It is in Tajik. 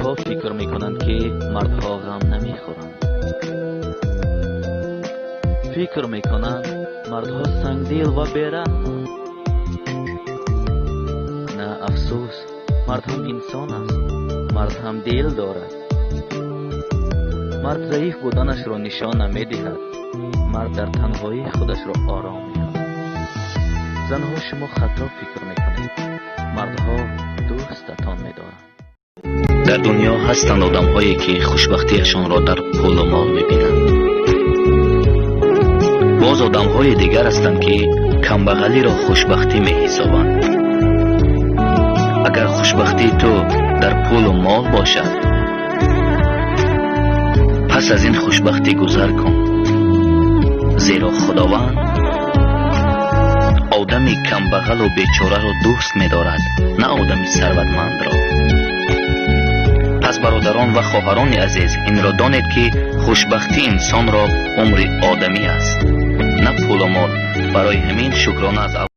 Занҳо фикр мекунанд, ки мардҳо ғам намехӯранд. Фикр мекунанд, мардҳо сангдил ва бераҳманд. На, афсӯс, мард ҳам инсон аст, мард ҳам дил дорад. Мард заиф буданашро нишон намедиҳад. Мард дар танҳоӣ худашро ором мекунад. Занҳо, шумо хато фикр мекунед. Мардҳо дӯстатон медоранд. Дар дунё ҳастанд одамҳое, ки хушбахтиашонро дар пулу мол мебинанд. Боз одамҳои дигар ҳастанд, ки камбағалиро хушбахтӣ меҳисобанд. Агар хушбахтии ту дар пулу мол бошад, пас аз ин хушбахтӣ гузар кун, зеро Худованд одами камбағалу бечораро дӯст медорад, на одами сарватмандро. Пас, бародарон ва хоҳарони азиз, инро донед, ки хушбахтии инсонро умри одамӣ аст, на пулу мол. Барои ҳамин шукрона аз